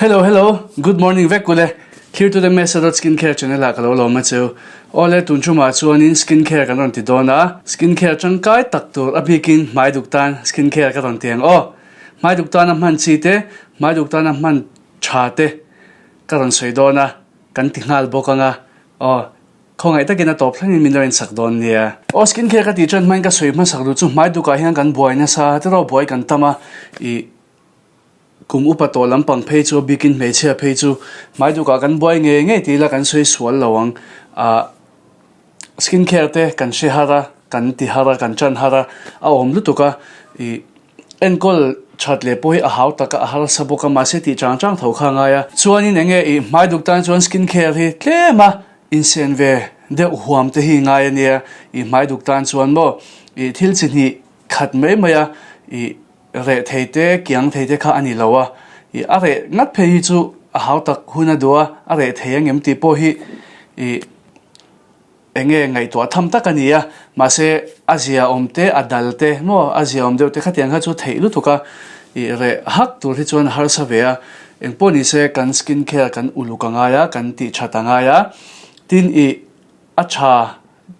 Hello hello, good morning vek ule. Thlir tute Mesa dot skin care channel ah ka lo lawm a cheu. Awle tun thumah chuanin skin care kan rawn ti dawn a, skin care tangkai tak tur a bikin hmai duk tan skin care ka rawn ti ang aw. Hmai duk tana hman chi te, hmai duk tana hman tha te ka rawn sawi dawn a, kan ti nghal bawk ang a. Aw, khawngaih takin a tawp thlengin min lo insak dawn nia. Aw skin care ka tih tan hmain ka sawi hmasak duh chu hmai dukah hian kan buai nasa tiraw buai kan tam a, ih. Kum upa tawh lampang phei chu a bikin hmeichhia phei chu hmai dukah kan buai ngei ngei tih ila kan sawi sual lo ang. Ahh skin care te kan hre har a, kan ti har a, kan tan har a, a awm lutuk a. Ih enkawl that leh pawh hi a hau tak a, a harsa bawk a, mahse tih chang chang tho kha a ngai a. Chuanin eng nge ih hmai duk tan chuan skin care hi tlem a insen ve deuh huam te hi ngai a nia. Ih hmai duk tan chuan maw ih thil chi hnih khat mai mai a ih Reh thei te, kiang thei te kha a ni lo a, ih a reh ngat phei hi chu a hau tak hun a duh a, a reh thei angem tih pawh hi ih eng nge ngaihtuah tham tak a ni a, mahse a zia awm te, a dal te maw a zia awm deuh te khatiang kha chu theih lutuk a, ih reh hak tur hi chuan a harsa ve a, engpawh ni se kan skin care kan uluk a ngai a, kan tih that a ngai a, tin ih a tha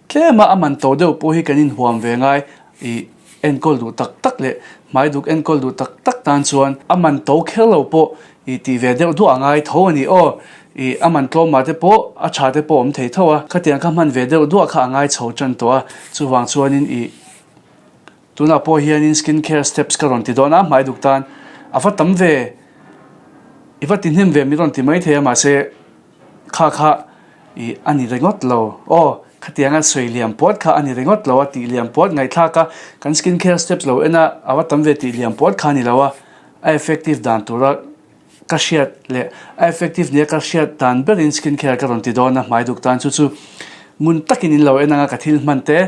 Tlema a man to deuh pawh hi kan inhuam ve ngai i enkawl duh tak tak leh hmai duk enkawl duh tak tak tan chuan a man to kher lo pawh i tih ve deuh duah ngai tho a ni aw. I a man tlawmah te pawh a tha te pawh awm thei tho a, khatiang kha hman ve deuh duah kha a ngai chho tan tawh a, chuvang chuanin i tunah pawh hianin skin care steps ka rawn ti dawn a, hmai duk tan a va tam ve i va ti hnem ve min rawn ti maithei a mahse Kha kha i a ni ringawt lo. Aw, khatianga sawi liam puat kha a ni ringawt lo a tih liam puat ngaihthlak a, kan skin care steps lo en a, a va tam ve tih liam puat kha a ni lo a, a effective dan tura ka hriat leh a effective nia ka hriat dan berin skin care ka rawn ti dawn a hmai duk tan chu chu ngun takin in lo en anga ka thil hman te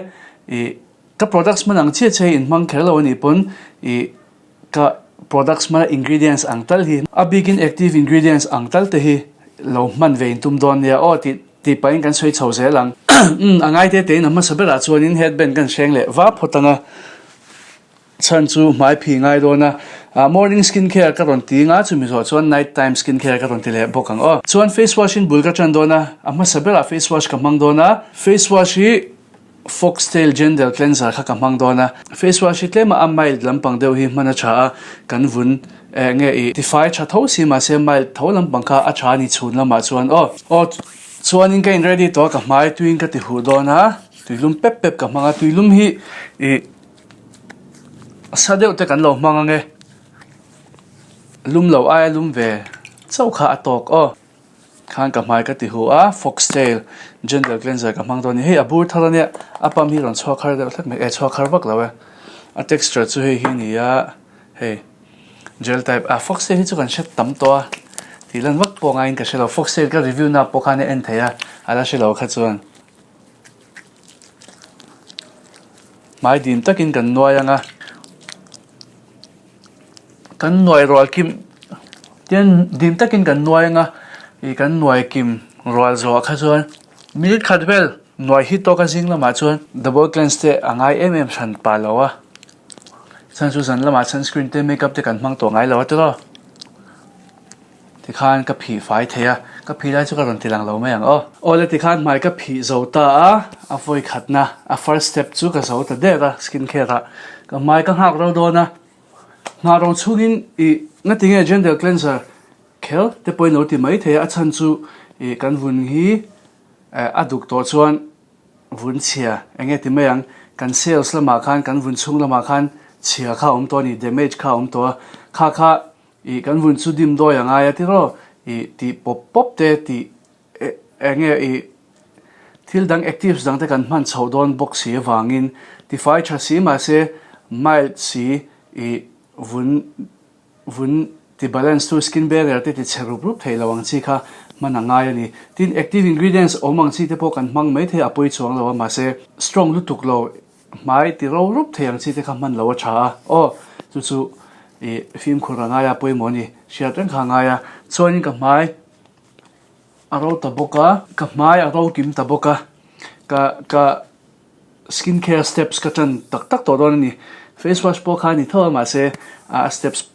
i ka products hman ang chiah chiah hi in hmang kher lo a nih pawn i Ka products hmana ingredients ang tal hi a bikin active ingredients ang tal te hi lo hman ve in tum dawn nia aw tih tih pahin kan sawi chho zel ang. Umm a ngai te tein a hmasa berah chuanin headband kan hreng leh va phawt ang a, chhan chu hmai phi ngai dawn a, morning skin care ka rawn ti nga chumi zawh chuan night time skin care ka rawn ti leh bawk ang aw. Chuan face wash in bul ka tan dawn a, a hmasa berah face wash ka hmang dawn a, face wash hi Foxtail Gentle Cleanser kha ka hmang dawn a, face wash hi tlema a mild lampang deuh hi hman a tha a, kan vun eh nge i tifai tha tho si mahse mild tho lampang kha a tha a ni chhun lamah chuan aw. Aw chuanin ka in ready tawh a ka hmai tuiin ka ti huh dawn a, tuilum pep pep ka hmang a, tuilum hi ih sa deuh te kan lo hmang ang e, lum lo aia lum ve chauh kha a tawk aw. Khan ka hmai ka ti hu a, Foxtail Gentle Cleanser ka hmang dawn a ni. Hei a bur thar a nia, a pump hi rawn chhuak har deuh hlek mai, eh chhuak har vak lo e. A texture chu hei hi a ni a, hei gel type a, Foxtail hi chu kan hre tam tawh a, tih lan vak pawh ngaiin ka hre lo. Foxtail ka review na pawh khan a en thei a, a la hre lo kha chuan. Hmai dim takin kan nuai ang a. Kan nuai rual kim tin dim takin kan nuai anga ih kan nuai kim rual zawh kha chuan minute khat vel nuai hi tawk a zing lamah chuan double cleanse te a ngai em em hran pah lo a chhan chu zan lamah sunscreen te makeup te kan hmang tawh ngai lo a tiraw tikhan ka phih fai thei a ka phih lai chu ka rawn ti lang lo mai ang aw. Awle tikhan hmai ka phih zo ta a a vawi khatna a first step chu ka zo ta der a skin care ah ka hmai ka nghak ro dawn a. Nghah ro chhungin ih ngatinge gender cleanser kher te pawhin lo ti mai thei a, a chhan chu ih kan vun hi eh a duk tawh chuan vun chhia eng nge ti mai ang, kan cells lamah khan kan vun chhung lamah khan chhia kha a awm tawh a ni, damage kha a awm tawh a, kha kha ih kan vun chu dim dawi a ngai a tiraw ih tih pawp pawp te tih Eng nge i thil dang actives dang te kan hman chhoh dawn bawk si avangin tifai tha si mahse mild si i vun vun ti balance tu skin barrier te ti chhe rup rup thei lo ang chi kha hman a ngai a ni. Tin active ingredients awm ang chi te pawh kan hmang mai thei a pawi chuang lo a mahse strong lutuk lo hmai ti ro rup thei ang chi te kha hman lo a tha a aw chu chu i fimkhur a ngai a pawimawh a ni hriat reng kha a ngai a chuanin ka hmai A ro ta bawk a, ka hmai a ro kim ta bawk a, ka ka skin care steps ka tan tak tak tawh dawn a ni. Face wash pawh kha a ni tho a mahse a steps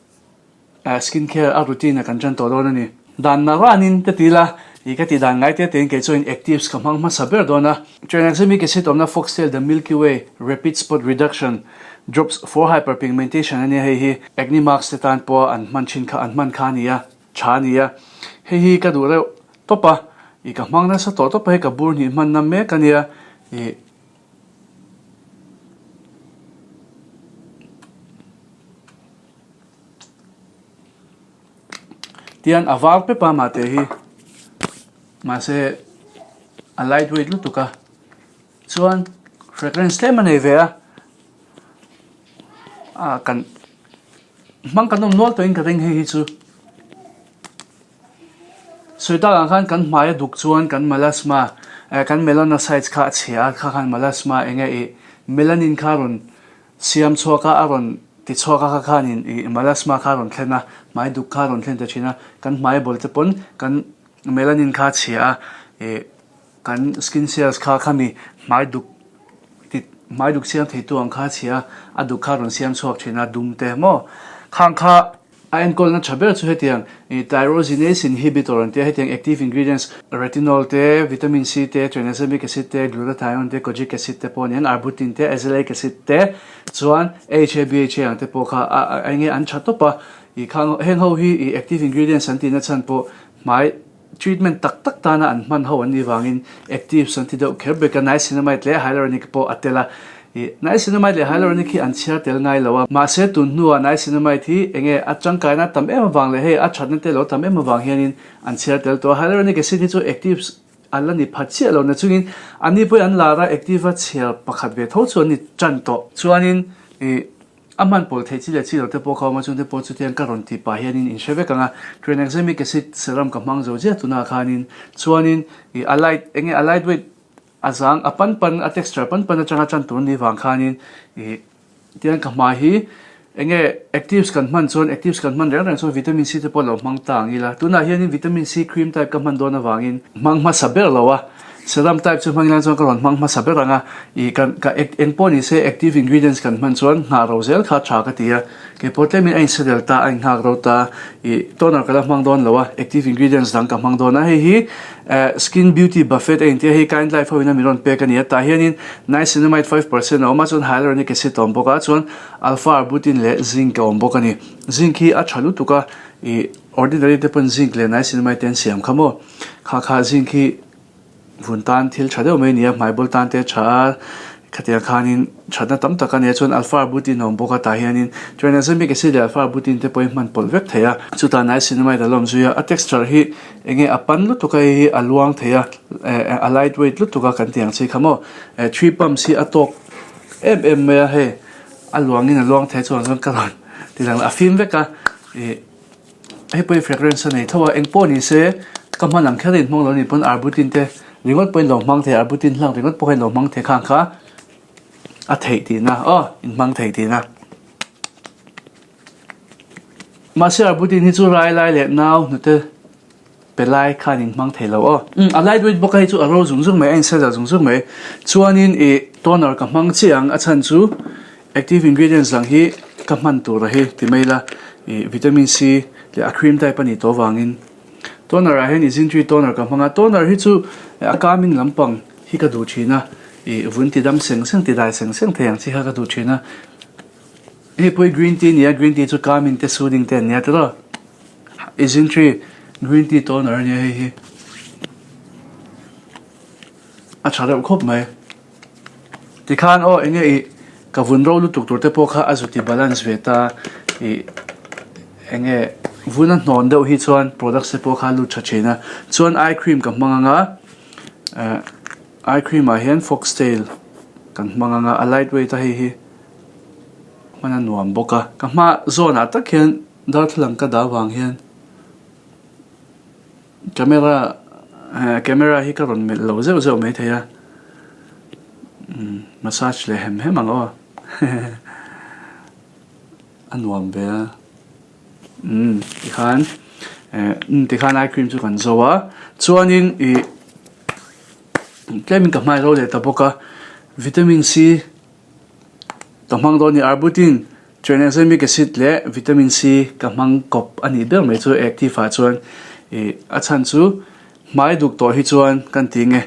Skin care a routine a kan tan tawh dawn a ni. Dan na ranin ka ti la, ih ka tih dan ngai te tein kei chuan actives ka hmang hmasa ber dawn a. Tranexamic acid awmna Foxtail The Milky Way Rapid Spot Reduction Drops for Hyperpigmentation a nia hei hi acne marks te tan pawha an hman thin kha an hman kha a ni a, tha a ni a. Hei hi ka duh reuh tawp a, ih ka hmang nasa tawh tawp a hei ka bur hnih hmanna mek a nia, ih. Tian a var pep a mahte hi mahse a light weight lutuk a chuan fragrance tlem a nei ve a ah kan hmang kan awm nual tawhin ka ring hei hi chu sawi tak ang khan kan hmai a duk chuan kan melasma eh kan melanocytes kha a chhia a kha khan melasma eng nge ih melanin kha a rawn Siam chhuak a, a rawn ti chhuak a, kha khanin ih melasma kha a rawn thlen a, hmai duk kha a rawn thlen ta thin a, kan hmai bawl te pawn kan melanin kha a chhia a, ih kan skin cells kha khami hmai duk ti hmai duk siam theitu ang kha a chhia a, a duk kha a rawn siam chhuak thin a, dum te maw khang kha. A enkawlna tha ber chu hetiang tyrosinase inhibitor an tia, hetiang active ingredients retinol te, vitamin C te, tranexamic acid te, glutathione te, kojic acid te pawh aniang, arbutin te, azelaic acid te, chuan AHA, BHA ang te pawh kha a enge an tha tawp a, ih khang heng ho hi ih active ingredients an tihna chhan pawh hmai Treatment tak tak tana an hman ho an nih vangin actives an ti deuh kher bik a, niacinamide leh hyaluronic pawh a tel a. Ih, niacinamide leh hyaluronic hi an chhiar tel ngai lo a, mahse tun hnuah niacinamide hi enge a tangkaina tam em avang leh hei a thatna te lo tam em avang hianin an chhiar tel tawh a. Hyaluronic acid hi chu actives a la ni pha chiah lo na chungin anni pawhin an lar a, active a chhiar pakhat ve tho chu an ni tan tawh. Chuanin ih. A hman pawl theih chi leh chi lo te pawh kha awm a, chungte pawh chutiang ka rawn tih pah hianin in hre vek ang a. Tranexamic acid serum ka hmang zo ziah tunah khanin chuanin ih a light eng nge a light weight a zang a pan pan a texture pan pan atanga tan tur ni vang khanin ih tiang ka hmai hi eng nge actives kan hman chuan actives kan hman reng reng chuan vitamin C te pawh lo hmang ta ang ila tunah hianin vitamin C cream type ka hman dawn avangin hmang hmasa ber lo a. Serum type chu hmang ilang chuan ka rawn hmang hmasa ber ang a, ih kan ka eng pawh ni se active ingredients kan hman chuan nghah ro zel kha tha ka ti a, kei pawh tlemin a insedel ta a inghak ro ta, ih toner ka la hmang dawn lo a, active ingredients dang ka hmang dawn a, hei hi eh skin beauty buffet a intia hei kind life ho in a min rawn pek a ni a, tah hianin niacinamide 5% a awm a chuan hyaluronic acid a awm bawk a chuan alpha arbutin leh zinc a awm bawk a ni, zinc hi a tha lutuk a, ih ordinary te pawn zinc leh niacinamide te an siam kha maw kha kha zinc hi. Vun tan thil tha deuh mai a ni a, hmaibawl tan te a tha a, khatiang khanin thatna tam tak a ni a, chuan alpha arbutin a awm bawk a, tah hianin tranexamic acid leh alpha arbutin te pawhin hman pawlh vek thei a, chutah niacinamide a la awm zui a, a texture hi eng nge a pan lutuk a, hei hi a luang thei a, eh a light weight lutuk a kan tih ang chi kha maw, eh three pumps hi a tawk em em mai a, hei a luangin a luang thei a chuan chuan ka rawn ti lang a fim vek a, ih. Hei pawh hi fragrance a nei tho a, eng pawh ni se ka hman ang kher in hmang lo ni pawn arbutin te ringawt pawhin lo hmang thei arbutin hlang ringawt pawh hian lo hmang thei khang kha a theih tihna aw in hmang thei tihna. Mahse arbutin hi chu rai lai leh nau hnute pe lai khan in hmang thei lo aw. Umm a light weight bawk a hei chu a ro zung zung mai a in sel zung zung mai chuanin ih toner ka hmang chiah ang a chhan chu active ingredients dang hi ka hman tur a hi ti mai ila ih vitamin C leh a cream type a nih tawh avangin toner ah hian ih zintri toner ka hmang a toner hi chu a calming lampang hi ka duh thin a ih vun ti dam seng seng ti dai seng seng thei ang chi kha ka duh thin a hei pawh hi green tea a ni a green tea chu calming te soothing te an nia tiraw. Isn't green tea toner a nia hei hi a tha reuh khawp mai tikhan aw enge ih ka vun ro lutuk tur te pawh kha a zuti balance ve ta ih enge vun a hnawn deuh hi chuan products te pawh kha a lut tha thin a chuan eye cream ka hmang anga eh eye cream ah hian foxtail kan hmang anga a light weight a hei hi hman a nuam bawk a ka hma zawn ah tak hian. Darthlalang ka dah vang hian camera eh camera hi ka rawn melh lo zeuh zeuh mai thei a umm massage leh hem hem ang aw a nuam ve a umm tikhan eh umm tikhan eye cream chu kan zo a chuanin ih tlemin ka hmai ro leh ta bawk a vitamin C ka hmang dawn a ni arbutin. Tranexamic acid leh vitamin C ka hmang kawp a nih ber mai chu active ah chuan ih a chhan chu hmai duk tawh hi chuan kan ti nge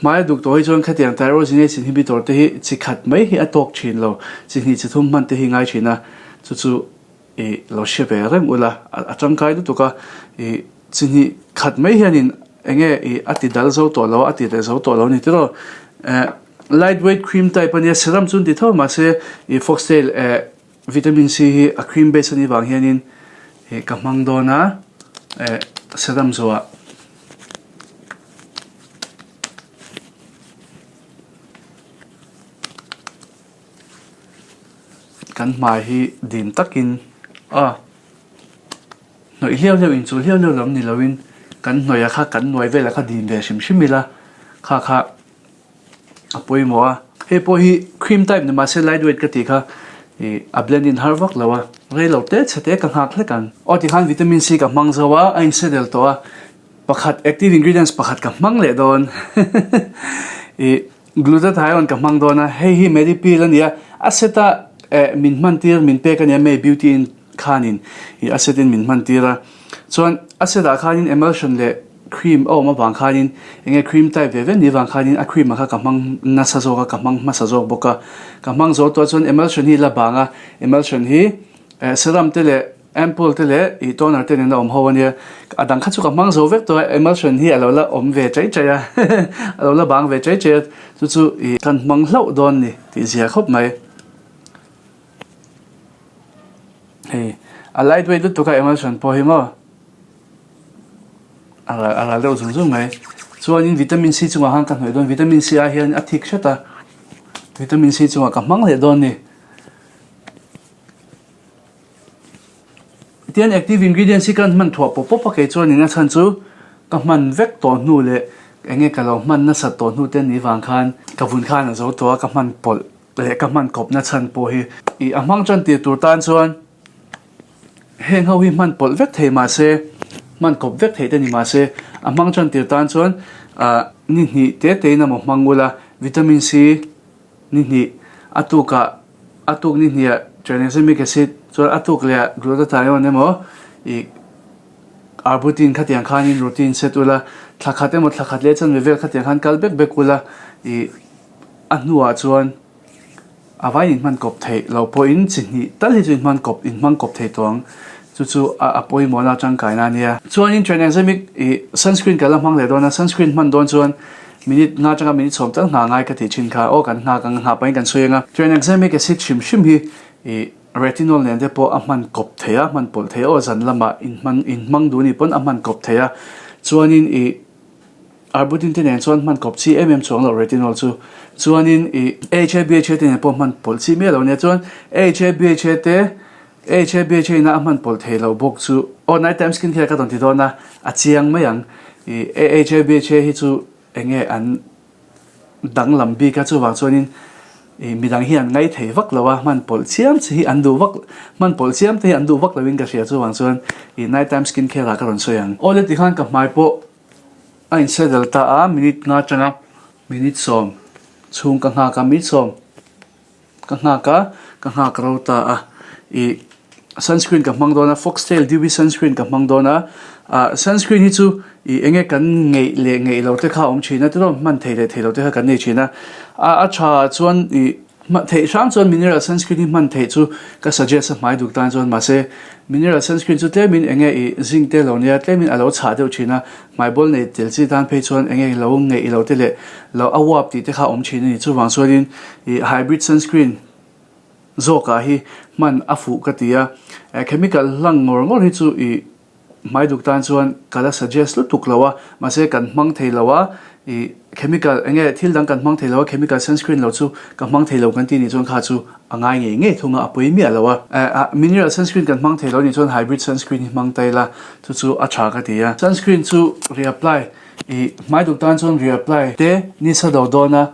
hmai duk tawh hi chuan khatiang tyrosinase inhibitor te hi chi khat mai hi a tawk thin lo chi hnih chi thum hman te hi ngai thin a chu chu ih lo hre ve reng ula a tangkai lutuk a ih chi hnih khat mai hianin eng nge ih a ti dal zo tawh lo a ti leh zo tawh lo a ni tiraw eh light weight cream type a nia serum chu an ti tho mahse ih foxtail eh vitamin C hi a cream base a nih vang hianin ih ka hmang dawn a eh serum zawhah. Kan hmai hi dim takin a hnawih hliau hliau inchul hliau hliau lam ni loin kan hnawih a kha kan nuai velah kha dim ve hrim hrim ila kha kha a pawimawh a. Hei pawh hi cream type ni mahse light weight ka tih kha ih a blend in har vak lo a, rei lo te chhe te ka nghak hlek ang. Aw tikhan vitamin C ka hmang zo a, a insedel tawh a, pakhat active ingredients pakhat ka hmang leh dawn ih. Glutathione ka hmang dawn a, hei hi Medipil a nia, a set a eh min hman tir min pek a nia May Beauty in khanin ih a set in min hman tir a, chuan a set ah khanin emulsion leh cream a awm avang khanin enge cream type ve ve ni vang khanin a cream ah kha ka hmang nasa zawk a ka hmang hmasa zawk bawk a, ka hmang zawh tawh chuan emulsion hi la bang a, emulsion hi eh serum te leh Ampoule te leh ih toner te nen a awm ho ania, a dang kha chu ka hmang zo vek tawh a, emulsion hi a lo la awm ve chai chai a, a lo la bang ve chai chai a, chu chu ih kan hmang hlauh dawn ni tih zia khawp mai. Hei a light weight lutuk a emulsion pawh hi maw a ral a ral deuh zung zung mai. Chuanin vitamin C chungah khan ka hnawih dawn, vitamin C ai hian a thik hret a, vitamin C chungah ka hmang leh dawn ni. Tian active ingredients hi ka hman thuah pawp pawp a kei chuanin a chhan chu ka hman vek tawh hnu leh eng nge ka lo hman nasat tawh hnu te ni vang khan ka vun khan a zo tawh a ka hman pawlh leh ka hman kawpna chhan pawh hi ih a hmang tan tir tur tan chuan heng ho hi hman pawlh vek thei mahse hman kawp vek theih te ni mahse a hmang tan tir tan chuan ah ni hnih te te in emaw hmang ula vitamin C Ni hnih, a tukah, a tuk ni hniah tranexamic acid chuan a tuk leh glutathione emaw ih arbutin khatiang khanin routine set ula, thla khat emaw thla khat leh chanve vel khatiang khan kal bek bek ula ih a hnuah chuan a vai inhman kawp theih lo pawhin chi hnih tal hi chu inhman kawp inhmang kawp thei tawh ang. Chu chu a a pawimawhna tangkaina a nia. Chuanin tranexamic ih sunscreen ka la hmang leh dawn a, sunscreen hman dawn chuan Minute nga atanga minute chhawm tal nghah ngai ka tih thin kha aw kan nghak ang a nghah pahin kan sawi ang a. Tranexamic acid hrim hrim hi ih retinol nen te pawh a hman kawp thei a, hman pawlh thei a aw zan lamah inhman inhmang duh anih pawn a hman kawp thei a. Chuanin ih arbutin te nen chuan hman kawp chi em em chuang loh retinol chu. Chuanin ih AHA BHA te nen pawh hman pawlh chi miah lo nia chuan AHA BHA te AHA BHA ina a hman pawlh thei lo bawk chu aw night time skin care ka rawn ti dawn a a chiang mai ang. Ih AHA BHA hi chu eng nge an danglam bik a chuvang chuanin ih midang hi an ngai thei vak lo a hman pawlh chiam chi hi an duh vak hman pawlh chiam te hi an duh vak loin ka hria chuvang chuan ih night time skin care ah ka rawn sawi ang. Awle tikhan ka hmai pawh a in settle ta a minute nga atanga minute sawm chhung ka nghak a minute sawm. Ka nghak a, ka nghak ro ta a. Ih sunscreen ka hmang dawn a, Foxtail dewy sunscreen ka hmang dawn a. Ah sunscreen hi chu ih eng nge kan ngeih leh ngeih lo te kha a awm thin a, tiraw hman thei leh thei lo te kha kan nei thin a. A a tha chuan ih hman theih hram chuan mineral sunscreen hi hman theih chu ka suggest a hmai duk tan chuan mahse mineral sunscreen chu tlemin eng nge ih zinc te lo nia tlemin a lo chhah deuh thin a. Hmai bawl nei tel chi tan phei chuan eng nge lo ngeih lo te leh lo a uap tih te kha awm thin a ni. Chuvang chuanin ih hybrid sunscreen zawkah hi hman a fuh ka ti a. Chemical hlang ngawr ngawr hi chu ih hmai duk tan chuan ka la suggest lutuk lo a, mahse kan hmang thei lo a, ih chemical eng nge thil dang kan hmang thei lo a, chemical sunscreen lo chu ka hmang thei lo kan tih nih chuan kha chu a ngai ngei ngei thung a, a pawi miah lo a. Mineral sunscreen kan hmang thei lo nih chuan hybrid sunscreen hi hmang ta ila chu chu a tha ka ti a. Sunscreen chu reapply ih hmai duk tan chuan reapply te nisa do dawn a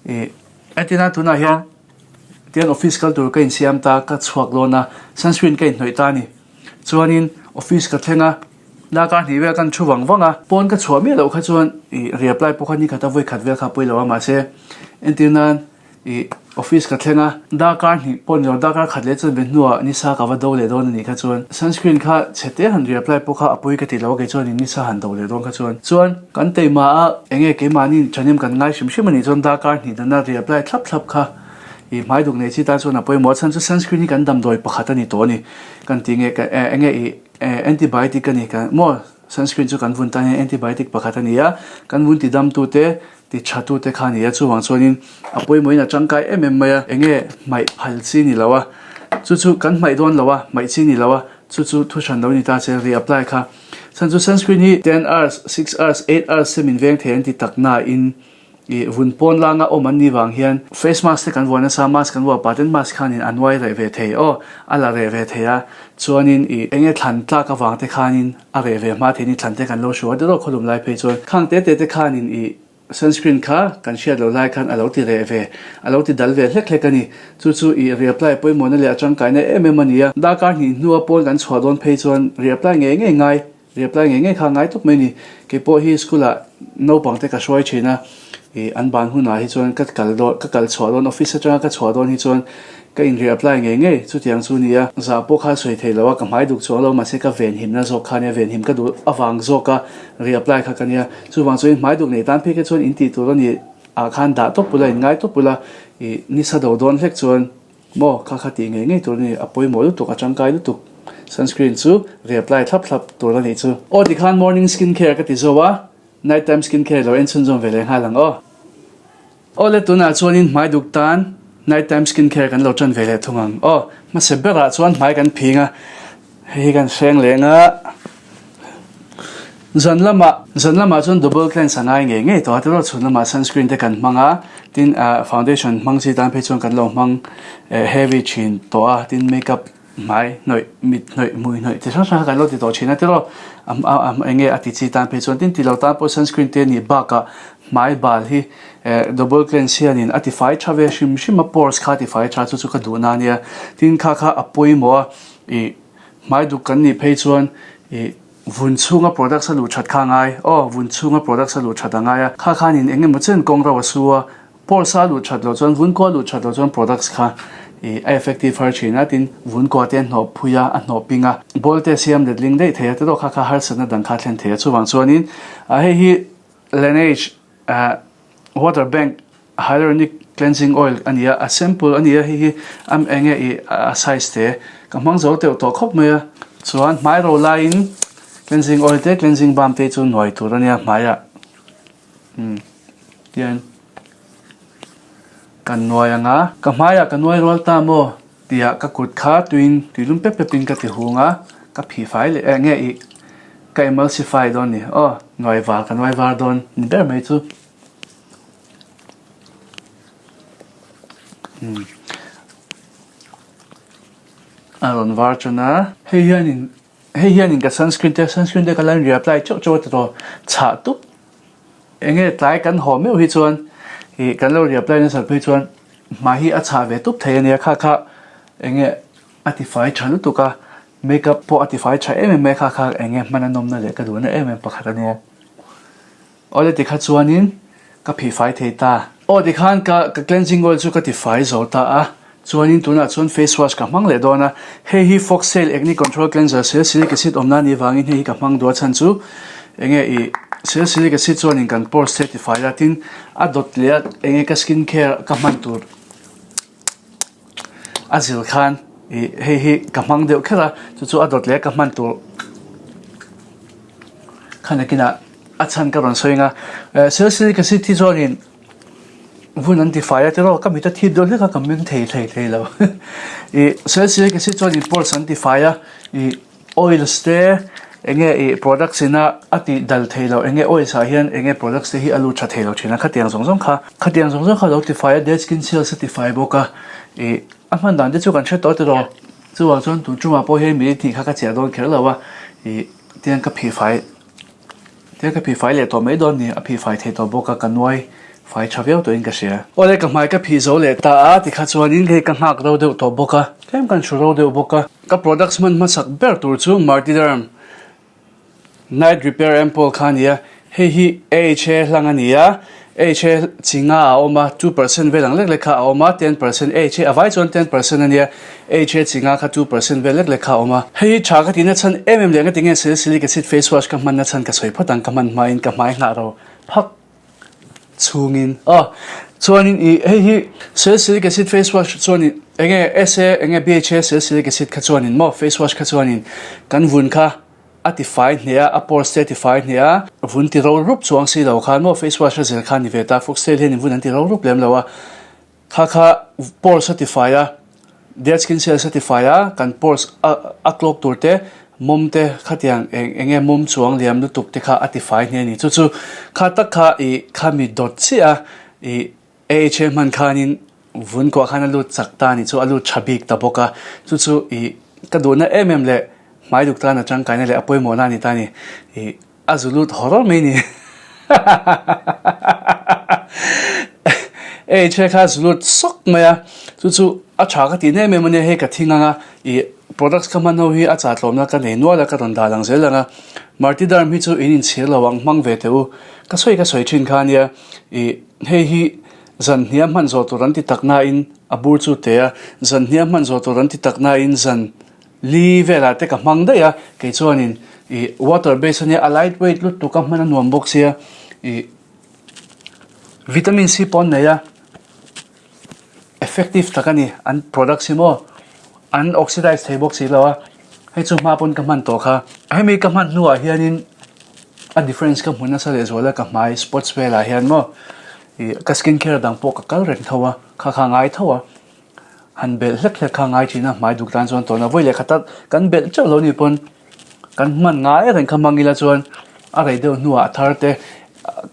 ih entirna tunah hian tian office kal tur ka insiam ta ka chhuak dawn a sunscreen ka inhnawih ta a ni. Chuanin office ka thleng a lak a hnih vel kan thu vang vang a pawn ka chhuah miah loh kha chuan ih reapply pawh kha ni khat a vawi khat vel kha a pawi lo a mahse entirnan ih. Office ka thleng a, darkar hnih pawh ni lo, darkar khat leh chuan ve hnuah nisa ka va do leh dawn a nih kha chuan sunscreen kha chhe te han reapply pawh kha a pawi ka ti lo a kei chuan in nisa han do leh dawn kha chuan. Chuan kan teima a enge keimahni thahnem kan ngai hrim hrim a nih chuan darkar hnih dana reapply thlap thlap kha i hmai duk nei chi tan chuan a pawimawh a chhan chu sunscreen hi kan damdawi pakhat a ni tawh a ni kan ti nge enge i antibiotic a ni kan maw sunscreen chu kan vun tan hian antibiotic pakhat a ni a kan vun ti dam tu te ti tha tu te kha a ni a chuvang chuanin a pawimawhin a tangkai em em mai a enge hmaih phal chi ni lo a chu chu kan hmaih dawn lo a hmaih chi ni lo a chu chu thu hran lo ni ta che reapply kha chhan chu sunscreen hi ten hours six hours eight hours te min veng thei an ti tak na in Ih vun pawn langa awm an nih vang hian face mask te kan vuah nasa, mask kan vuah pah ten mask khanin a nuai reh ve thei aw, a la reh ve thei a, chuanin ih enge thlan tlak avang te khanin a reh ve hma thei ni thlan te kan lo hru a deuh deuh khawlum lai phei chuan khang te te te khanin ih sunscreen kha kan hriat loh lai khan a lo ti reh ve, a lo ti dal ve hlek hlek a ni. Chu chu ih reapply pawimawhna leh a tangkaina em em a ni a, darkar hnih hnua pawn kan chhuah dawn phei chuan reapply ngei ngei ngai. Reply ngei ngei kha ngai tawp mai ni. Kei pawh hi school ah naupang te ka hruai thin a, ih an ban hunah hi chuan ka kal dawn ka kal chhuah dawn office atanga ka chhuah dawn hi chuan ka in reapply ngei ngei chutiang chu nia. Zah pawh kha sawi thei lo a, ka hmai duk chuang lo mahse ka venhimna zawk kha nia venhim ka duh avang zawk a reapply kha ka nia. Chuvang chuan hmai duk nei tan phei kha chuan in tih tur a ni ah khan dah tawp ula in ngai tawp ula ih nisa do dawn hlek chuan Maw, kha kha tih ngei ngei tur a ni, a pawimawh lutuk, a tangkai lutuk. Sunscreen chu reapply thlap thlap tur a nih chu. Aw tikhan morning skin care ka ti zo a, night time skin care lo en chhunzawm ve leh nghal ang aw. Aw le tunah chuanin hmai duk tan night time skin care kan lo tan ve leh thung ang aw. Hmasa berah chuan hmai kan phing a, hei hi kan hreng leng a. Zan lamah zan lamah chuan double cleanse a ngai ngei ngei tawh a tiraw chhun lamah sunscreen te kan hmang a tin ah foundation hmang chi tan phei chuan kan lo hmang eh heavy thin tawh a tin makeup hmai hnawih mit hnawih hmui hnawih chi hrang hrang kha kan lo ti tawh thin a tiraw a a eng nge a ti chi tan phei chuan tin ti lo tan pawh sunscreen te nih bakah hmai bal hi eh double cleanse hianin a ti fai tha ve hrim hrim a pores kha a ti fai tha chu chu ka duh na ania tin kha kha a pawimawh a ih. Hmai duk kan nih phei chuan ih vun chhunga products a luh that kha a ngai. Aw, vun chhunga products a luh that a ngai a. Kha khanin eng emaw chen kawng rauh a su a, pores a luh that loh chuan, vun kua a luh that loh chuan products kha ih a effective har thin a, tin vun kua te a hnawh phui a, a hnawh ping a, bawl te a siam letling daih thei a, tiraw kha kha harsatna dang kha a thlen thei a. Chuvang chuanin ah hei hi Laneige ah water bank Hyaluronic cleansing oil a ni a, a sample a ni a, hei hi a eng nge ih a size te ka hmang zo teuh tawh khawp mai a. Chuan hmai ro laiin cleansing oil te cleansing balm te chu nuai tur a nia hmaiah umm tian kan nuai ang a. Ka hmaiah ka nuai rual ta maw tihah ka kut kha tuiin tui lum pep pep in ka ti hung a, ka phih fai leh eng nge ih ka emulsify dawn ni aw nuai var ka nuai var dawn ni ber mai chu. A rawn var tan a. Hei hianin hei hianin ka sunscreen te sunscreen te ka la reapply chauh chauh a ti tawh chhah tup eng nge tlai kan haw meuh hi chuan ih kan lo reapply nasat phei chuan hmai hi a chhah ve tup thei a nia kha kha eng nge a ti fai tha lutuk a makeup pawh a ti fai tha em em mai a kha kha eng nge hman a nawmna leh ka duhna em em pakhat a nia. Awle tikha chuanin ka phihfai thei ta. Aw tikhan ka ka cleansing oil chu ka tifai zo ta a, chuanin tunah chuan face wash ka hmang leh dawn a, hei hi Foxtail Acne Control Cleanser salicylic acid awmna anih vangin hei hi ka hmang duh a chhan chu enge ih salicylic acid chuanin kan pores te a tifai a tin a dawt leh a enge ka skin care ka hman tur A zir khan ih hei hi ka hmang deuh kher a chu chu a dawt leh ka hman tur khan nakinah a chhan ka rawn sawi ang a eh salicylic acid hi chuanin vun an ti fai a tiraw ka mit a thip deuh hlek a ka meng thei thei thei lo ih salicylic acid chuanin pores an ti fai a ih. Oils te enge ih products ina a tih dal thei loh enge oils ah hian enge products te hi a lut tha thei lo thin a khatiang zawng zawng kha khatiang zawng zawng kha lo tifai a dead skin cells a tifai bawk a ih a hman dan te chu kan hre tawh tiraw chuvang chuan tun tumah pawh hian minute hnih kha ka chiah dawn kher lo a ih tiang ka phihfai Tiang ka phih fai leh tawh mai dawn ni, a phih fai thei tawh bawk a, ka nuai fai tha viau tawhin ka hria. Awle ka hmai ka phih zo leh ta a, tikha chuanin hei ka nghak ro deuh tawh bawk a, tlem kan hru ro deuh bawk a. Ka products hman hmasak ber tur chu Martiderm Night Repair Ampoule kha a ni a, Hei hi AHA hlang a ni a, AHA chi nga a awm a, 2% vel ang lek lek kha a awm a, 10% AHA a vai chuan 10% a nia, AHA chi nga kha 2% vel lek lek kha a awm a. Hei hi tha ka tihna chhan em em leh nga tinge salicylic acid face wash ka hmanna chhan ka sawi phawt ang ka hman hmain ka hmai nghah ro phak chhungin aw chuanin ih hei hi salicylic acid face wash chuanin enge SA enge BHA salicylic acid kha chuanin maw face wash kha chuanin kan vun kha a ti fai hneh a, a pores te a ti fai hneh a, vun ti ro rup chuang si lo khan maw face wash a zir khan ni ve ta, foxtail hian in vun an ti ro rup lem lo a, kha kha pores a ti fai a, dead skin cells a ti fai a, kan pores a a clog tur te mawm te khatiang eng eng nge mawm chuang liam lutuk te kha a ti fai hneh a ni, chu chu kha tak kha ih khami dawt chiah a ih AHA hman khanin vun kuah khan a lut chak ta a nih chu a lut tha bik ta bawk a, chu chu ih ka duhna em em leh hmai duk tan a tangkaina leh a pawimawhna a ni ta a ni, ih a zu lut haw rawr mai a ni. AHA kha a zu lut sawk mai a, chu chu a tha ka tihna em em a nia, hei ka thing ang a, ih products ka hman ho hi a chahtlawmna ka nei nual a ka rawn dah lang zel ang a, Martiderm hi chu in inchhir lo ang hmang ve teh u, ka sawi ka sawi thin kha a nia, ih. Hei hi zan hniam hman zawh tur an ti tak nain a bur chu te a, zan hniam hman zawh tur an ti tak nain zan li velah te ka hmang daih a, kei chuanin ih water base ania a light weight lutuk a hman a nuam bawk sia ih vitamin C pawh an nei a, effective tak a ni an products hi maw an oxidize thei bawk si lo a, hei chu hma pawn ka hman tawh kha. Hemi ka hman hnuah hianin a difference ka hmu nasa leh zual a ka hmai spots velah hian maw ih ka skin care dang pawh ka kal reng tho a, kha kha ngai tho a, han belh hlek hlek kha ngai thin a hmai duk tan chuan tawna vawi leh khat a kan belh teuh lo ni pawn kan hman ngai reng kha hmang ila chuan a rei deuh hnuah a thar te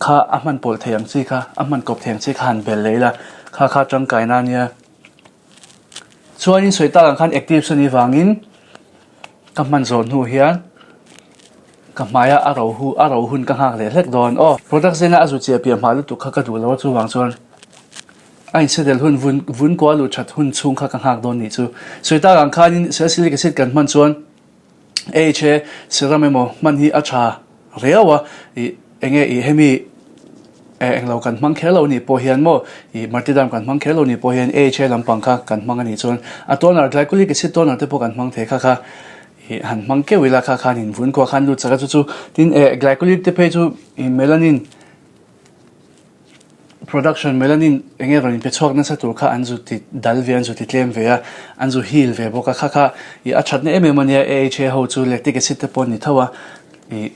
kha a hman pawlh thei ang chi kha a hman kawp thei ang chi kha han belh leh ila kha kha tangkaina a nia. Chuanin sawi tak ang khan active sawn avangin ka hman zawh hnu hian ka hmaia a ro hu a ro hun ka nghak leh hlek dawn aw. Product zena a zu chiah piah hma lutuk kha ka duh lo a chuvang chuan a insetel hun vun vun kual luh that hun chhung kha ka nghak dawn nih chu. Sawi tak ang khanin salicylic acid kan hman chuan AHA serum emaw hman hi a tha riau a, ih enge ih hemi eh englo kan hmang kher lo nih pawh hian maw ih martidam kan hmang kher lo nih pawh hian AHA lampang kha kan hmang a nih chuan a toner glycolic acid toner te pawh kan hmang thei kha kha ih han hmang keuh ila kha khan in vun kuah khan lut chak a chu chu tin eh glycolic te phei chu ih melanin Production melanin eng nge rawn inpe chhuak nasa tur kha an zu ti dal ve, an zu ti tlem ve a, an zu heal ve bawk a, kha kha ih a thatna em em a nia, AHA ho chu lactic acid te pawh an ni tho a, ih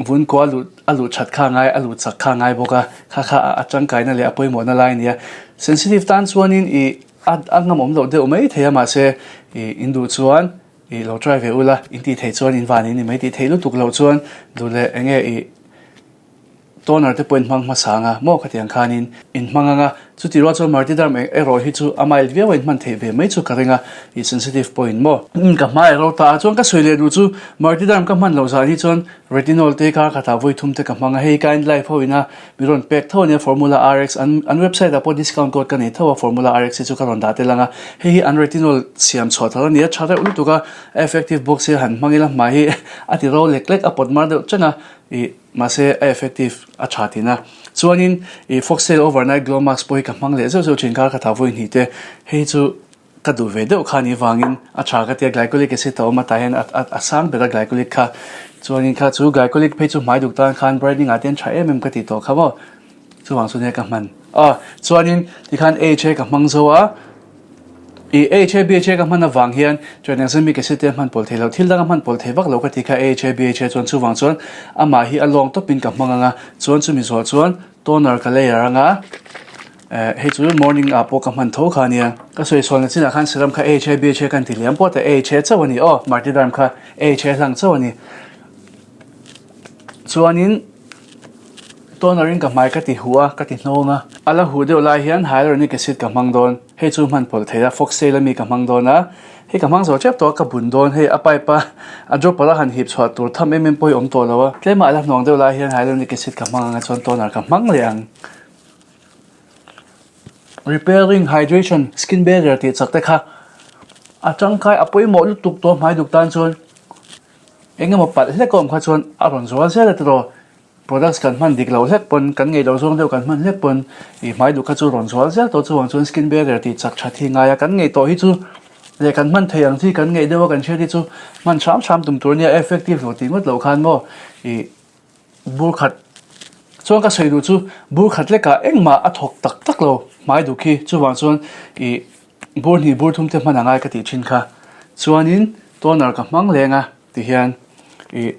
vun kua a luh a luh that kha a ngai, a luh chak kha a ngai bawk a, kha kha a tangkaina leh a pawimawhna lai a ni a, sensitive tan chuanin ih a a ngamawm loh deuh mai thei a mahse ih in duh chuan ih lo try ve ula, in tih theih chuan in van in ni mai tih theih lutuk loh chuan duh leh eng nge ih. Toner te pawh in hmang hmasa ang a, maw khatiang khanin in hmang ang a, chuti rual chuan Martiderm erawh hi chu a mild viau a in hman theih ve mai chu ka ring a, i sensitive pawh in maw. Umm ka hma erawh ta a, chuan ka sawi leh duh chu Martiderm ka hman loh zan hi chuan Retinol te kar khatah vawi thum te ka hmang a, hei Kind Life ho ina mi rawn pek tho ania Formula RX an an website ah pawh discount code ka nei tho a Formula RX hi chu ka rawn dah tel ang a, hei hi an Retinol siam chhuah thar ania tha reuh lutuk a, a effective bawk sia han hmang ila hmai hi a ti ro lek lek a pawt mar deuh chen a, ih. Mahse a effective a tha tihna. Chuanin ih Foxtail Overnight Glow Mask pawh hi ka hmang leh zeuh zeuh thin kar khatah vawi hnih te. Hei chu ka duh ve deuh kha nih vangin a tha ka tia glycolic acid a awm a tah hian a sang ber a glycolic kha. Chuanin kha chu glycolic phei chu hmai duk tan khan brightening ah te hian tha em em ka tih tawh kha maw. Chuvang chu nia ka hman. Aw chuanin tikhan AHA ka hmang zo a. I AHA BHA ka hman avang hian tranexamic acid te a hman pawlh thei lo, thil dang a hman pawlh thei vak lo ka ti kha AHA BHA chuan chuvang chuan amah hi a lawng tawpin ka hmang ang a, chuan chumi zawh chuan toner ka layer ang a, eh hei chu morning ah pawh ka hman tho kha ania. Ka sawi sualna chinah khan serum kha AHA BHA kan ti liam pawh ta AHA chauh a ni aw, Martiderm kha AHA hlang chauh a ni. Chuanin. Toner in ka hmai ka ti huh a, ka ti hnawng a. A la huh deuh lai hian hyaluronic acid ka hmang dawn. Hei chu hman pawlh thei a, foxtail ami ka hmang dawn a. Hei ka hmang zo tep tawh a, ka bun dawn. Hei a pipe a, a dropper a han hip chhuah tur tham em em pawh hi awm tawh lo a. Tlema a la hnawng deuh lai hian hyaluronic acid ka hmang ang a chuan toner ka hmang leh ang. Repairing, hydration, skin barrier tih chak te kha a tangkai a pawimawh lutuk tawh hmai duk tan chuan eng emaw palh hlek a awm kha chuan a rawn zual zel a tiraw. Products kan hman dik loh hlek pawn, kan ngeih loh zawng deuh kan hman hlek pawn ih hmai duk kha chu rawn zual zel tawh chuvang chuan skin barrier tih chak that hi ngai a, kan ngeih tawh hi chu leh kan hman theih ang chi kan ngeih deuh a kan hriat hi chu hman hram hram tum tur ania effective lo tih ngawt loh khan maw ih bur khat chuan ka sawi duh chu bur khat lekah engmah a thawk tak tak lo hmai duk hi chuvang chuan ih bur hnih bur thum te hman a ngai ka tih thin kha chuanin toner ka hmang leng a. Tihian ih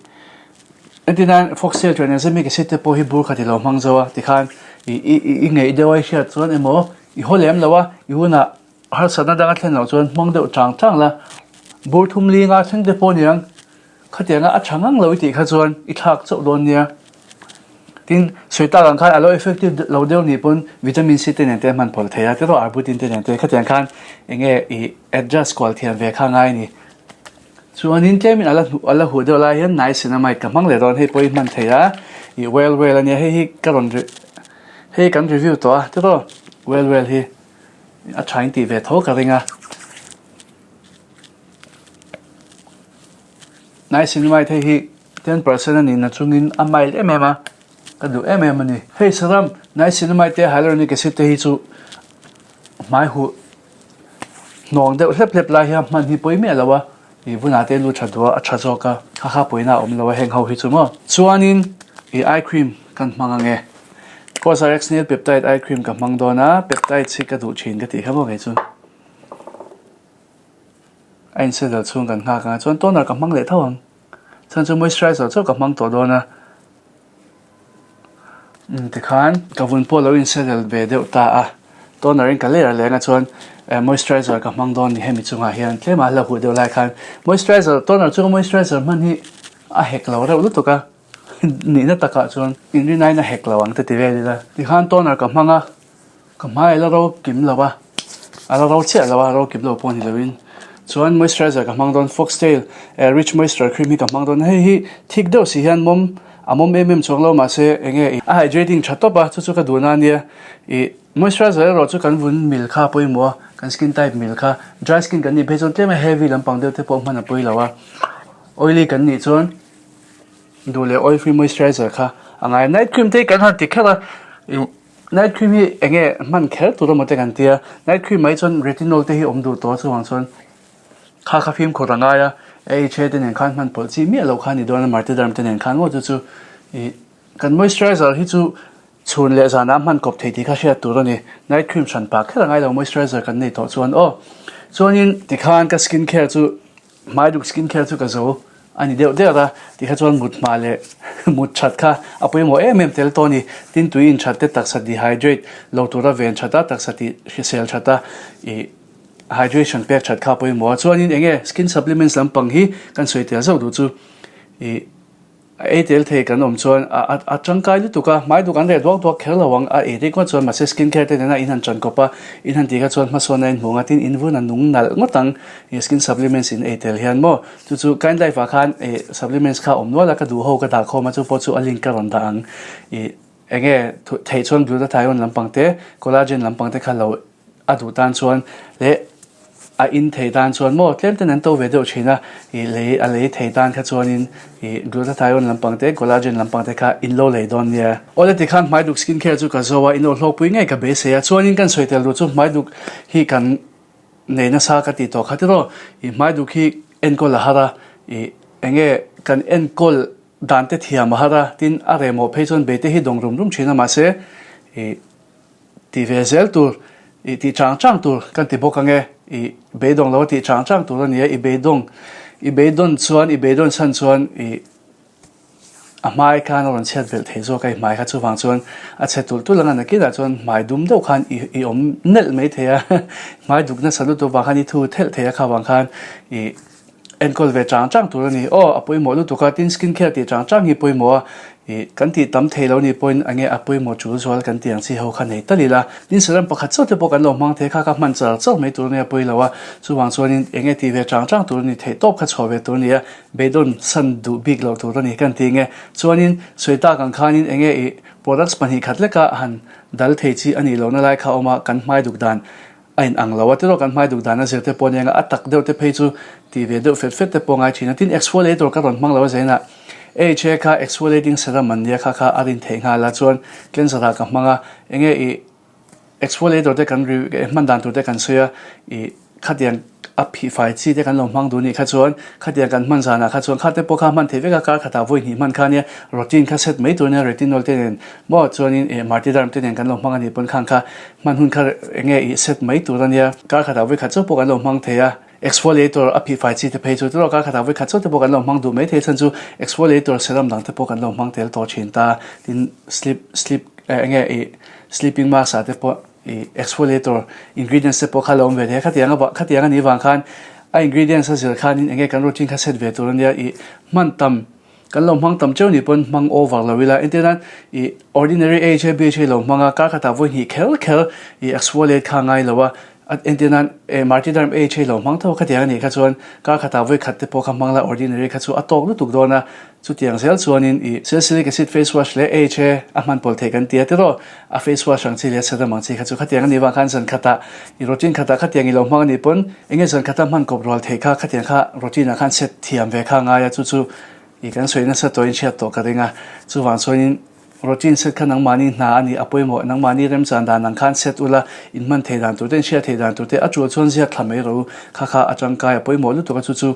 entirnan foxtail tranexamic acid te pawh hi bur khat i lo hmang zo a tikhan ih i i ngeih deuh a i hriat chuan emaw i haw lem lo a i hunah harsatna danga thlen loh chuan hmang deuh chang chang la bur thum linga thleng te pawh aniang khatianga a tha ngang lo i tih kha chuan i thlak chauh dawn nia tin sawi tak ang khan a lo effective lo deuh nih pawn vitamin C te nen te a hman phawlh thei a tiraw arbutin te nen te khatiang khan enge ih adjust kual thiam ve kha ngai a ni. Chuanin tlemin a la hnuh a la huh deuh lai hian niacinamide ka hmang leh dawn hei pawh hi hman thei a ih well well ania hei hi ka rawn hei kan review tawh a tiraw well well hi a tha in tih ve tho ka ring a niacinamide hei hi 10% a nih na chungin a mild em em a ka duh em em a ni hei serum niacinamide te hyaluronic acid te hi chu hmai huh Hnawng deuh hlep hlep lai hian hman hi pawi miah lo a, ih vunah te lu tha duh a, a tha zawk a, kha kha pawina a awm lo a heng ho hi chu maw. Chuanin ih eye cream kan hmang ang e. Cosrx Nail Peptide Eye Cream ka hmang dawn a, peptides hi ka duh thin ka tih kha maw kei chu. A insettle chhung kan nghak ang a, chuan toner ka hmang leh tho ang. Chuan chu moisturizer chauh ka hmang tawh dawn a. Tikhan ka vun pawh lo insettle ve deuh ta a, toner in ka layer leng a chuan moisturizer ka hmang dawn ni hemi chungah hian tlem a la huh deuh lai khan moisturizer toner chunga moisturizer hman hi a hek lo reuh lutuk a nihna takah chuan inrinain a hek lo ang te ti vel ila tikhan toner ka hmang a. Ka hmai a la ro kim lo a, a la ro chiah lo a, ro kim lo pawh ni loin. Chuan moisturizer ka hmang dawn Foxtail eh rich moisture cream hi ka hmang dawn. Hei hi thik deuh si hian mawm a mawm em em chuang lo mahse eng nge a hydrating tha tawp a, chu chu ka duhna a nia. Ih moisturizer erawh chu kan vun mil kha a pawimawh a, kan skin type mil kha. Dry skin kan nih phei chuan tlem a heavy lampang deuh te pawh hman a pawi lo a, oily kan nih chuan duh leh oil free moisturizer kha a ngai a. Night cream te hi kan han ti kher a ih. Night cream hi eng nge hman kher tur emaw te kan tia, night cream mai chuan retinol te hi awm duh tawh a chuvang chuan kha kha fimkhur a ngai a, AHA te nen khan hman pawlh chi miah loh kha a ni dawn a Martiderm te nen khan ngawt chu chu ih kan moisturizer hi chu chhun leh zanah hman kawp thei tih kha hriat tur a ni, night cream hran pah kher a ngai lo moisturizer kan nei tawh chuan aw chuanin tikhan ka skin care chu Hmai duk skin care chu ka zo a ni deuh deuh a, tikha chuan mut hma leh mut that kha a pawimawh em em tel tawh a ni. Tin tui in that te taksa dehydrate lo tura ven that a, taksa tih hrisel that a ih hydration pek that kha a pawimawh a. Chuanin eng nge skin supplements lampang hi kan sawi tel zauh duh chu ih A ei tel thei kan awm chuan a a tangkai lutuk a, hmai duk an reh duak duak kher lo ang, a ei rik ngawt chuan mahse skin care te nena in han tan kawp a, in han tih kha chuan hmasawn a inhmu ang a, tin in vun a nung nalh ngawt ang ih skin supplements in ei tel hian maw chu chu kind life ah khan ih supplements kha awm nual a ka duh ho ka dah khawm a chu pawh chu a link ka rawn dah ang ih enge theih chuan glutathione lampang te collagen lampang te kha lo A duh tan chuan leh a in thei tan chuan maw tlem ten an to ve deuh thin a, ih lei a lei thei tan kha chuanin ih glutathione lampang te collagen lampang te kha in lo lei dawn nia. Awle tikhan hmai duk skin care chu ka zo a, in lo hlawkpui ngei ka beisei a, chuanin kan sawi tel duh chu hmai duk hi kan nei nasa ka tih tawh kha tiraw, ih hmai duk hi enkawl a har a, ih enge kan enkawl dan te thiam a har a, tin a rehmawh phei chuan beite hi dawng rum rum thin a mahse ih Tih ve zel tur, i tih chang chang tur kan ti bawk ang e, i beidawng lo a tih chang chang tur a ni a, i beidawng, i beidawn chuan, i beidawn chhan chuan i a hmai khan a rawn chhiat belh thei zawk a, i hmai kha chuvang chuan a chhe tulh tulh ang a, nakinah chuan hmai dum deuh khan i i awm nelh mai thei a, hmai duk nasa lutuk vang khan i thu thelh thei a kha vang khan i Enkawl ve chang chang tur a ni. Aw, a pawimawh lutuk a, tin skin care tih chang chang hi pawimawh a, ih kan tih tam thei lo ni pawhin a nge a pawimawh tul zual kan tih ang chi ho kha nei tal ila. Tin serum pakhat chauh te pawh kan lo hmang thei kha kha hman char char mai tur a nia pawi lo a, chuvang chuanin eng nge tih ve chang chang tur a ni theih tawp kha chhuah ve tur a ni a, beidawn san duh bik loh tur a ni kan ti nge. Chuanin sawi tak ang khanin eng nge ih products 2 khat leka han dal thei chi a nih lohna lai kha a awm a, kan hmai duk dan A in ang lo a, tiraw kan hmai duk dan a zir te pawh nia a tak deuh te phei chu tih ve deuh fet fet te pawh ngai thin a, tin exfoliator ka rawn hmang lo a zainah. AHA kha exfoliating serum an nia kha kha a rin theih nghal a chuan cleanser ah ka hmang a enge ih exfoliator te kan ri hman dan tur te kan sawi a ih khatiang a phih fai chi te kan lo hmang duh nih kha chuan khatiang kan hman zanah kha chuan kha te pawh kha hman theih vek a kar khatah vawi hnih hman kha nia routine kha set mai tur nia retinol te nen maw chuanin ih martiderm te nen kan lo hmang a nih pawn khang kha hman hun kha enge ih set mai tur a nia kar khatah vawi khat chauh pawh kan lo hmang thei a. Exfoliator a phih fai chi te phei chu tiraw kar khatah vawi khat chauh te pawh kan lo hmang duh mai thei chhan chu exfoliator serum dang te pawh kan lo hmang tel tawh thin ta. Tin sleep sleep eh enge ih sleeping mask ah te pawh ih exfoliator ingredients te pawh kha lo awm ve thei a khatiang a khatiang a nih vang khan a ingredients a zir khanin enge kan routine kha set ve tur a nia ih hman tam Kan lo hmang tam cheu ni pawn hmang over lo ila entir nan ih ordinary age a BHA lo hmang a kar khatah vawi hnih kher kher ih exfoliate kha ngai lo a entir nan eh martyrdom age a lo hmang tho khatiang anih kha chuan kar khatah vawi khat te pawh kha hmang la ordinary kha chu a tawk lutuk dawn a chutiang zel chuanin ih salicylic acid face wash leh age a hman pawlh theih kan ti a tiraw a face wash ang chi leh a serum ang chi kha chu khatiang anih vang khan zan khatah ih routine khatah khatiang i lo hmang anih pawn enge zan khata hman kawp rual theih kha khatiang kha routine ah khan set thiam ve kha ngai a chu chu ih kan sawi nasa tawhin hriat tawh ka ring a chuvang chuanin routine set kha nangmahni hna a nih a pawimawh nangmahni remchan dan ang khan set ula inhman thei dan tur te inhriat thei dan tur te a tul chuan ziak thla mai rawh u kha kha a tangkai a pawimawh lutuk a chu chu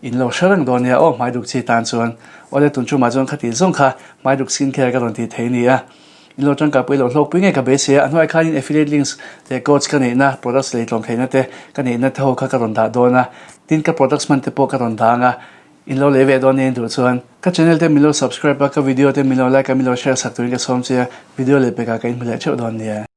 in lo hre reng dawn nia aw hmaiduk chi tan chuan awle tun tumah chuan khati zawng kha hmaiduk skin care ka rawn tih thei a ni a. In lo tangkai pawh i lo hlawkpui ngei ka beisei a, a hnuaiah khanin affiliate links leh codes ka neihna, products lei tlawm theihna te ka neihna te ho kha ka rawn dah dawn a, tin ka products hman te pawh ka rawn dang a, in lo lei ve dawn nia in duh chuan. Ka channel te min lo subscribe a, ka video te min lo like a, min lo share sak turin ka sawm che a, video leh pekah ka inhmu leh theuh dawn nia.